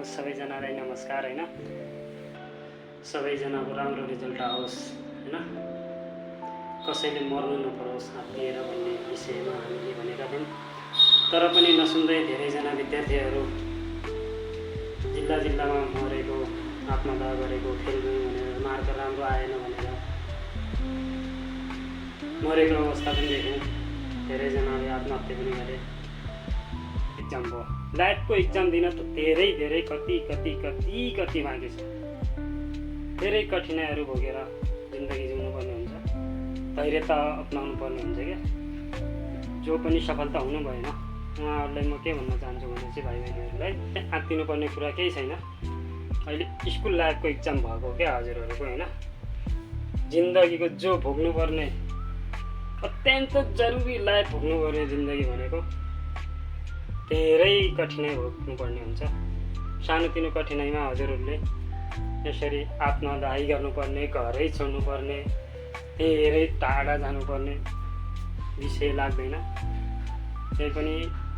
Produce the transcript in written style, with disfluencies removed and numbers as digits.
सबैजनालाई नमस्कार हैन। सबैजनाको राम्रो रिजल्ट आओस् हैन। कसैले मर्नु नपरोस् हात लिएर भन्ने विषयमा हामीले भनेका थियौँ। तर पनि नसुन्दै धेरैजना विद्यार्थीहरू जिल्लामा मरेको, आत्मदाह गरेको, फेल भनेर मार्क राम्रो आएन भनेर मरेको अवस्था पनि देख्यौँ। धेरैजनाले आत्महत्या पनि गरे। एक्जाम भयो, ल्याटको एक्जाम दिन त धेरै कति बाँकी छ। धेरै कठिनाइहरू भोगेर जिन्दगी जिउनुपर्ने हुन्छ। धैर्यता अपनाउनु पर्ने हुन्छ क्या। जो पनि सफलता हुनु भएन उहाँहरूलाई म के भन्न चाहन्छु भने चाहिँ भाइ बहिनीहरूलाई आत्तिनुपर्ने कुरा केही छैन। अहिले स्कुल लाइफको एक्जाम भएको क्या हजुरहरूको हैन। जिन्दगीको जो भोग्नुपर्ने अत्यन्त जरुरी लाइफ भोग्नुपर्ने जिन्दगी भनेको धेरै कठिनाइ भोग्नुपर्ने हुन्छ। सानोतिनो कठिनाइमा हजुरहरूले यसरी आत्मदाही गर्नुपर्ने, घरै छोड्नुपर्ने, धेरै टाढा जानुपर्ने विषय लाग्दैन। त्यही पनि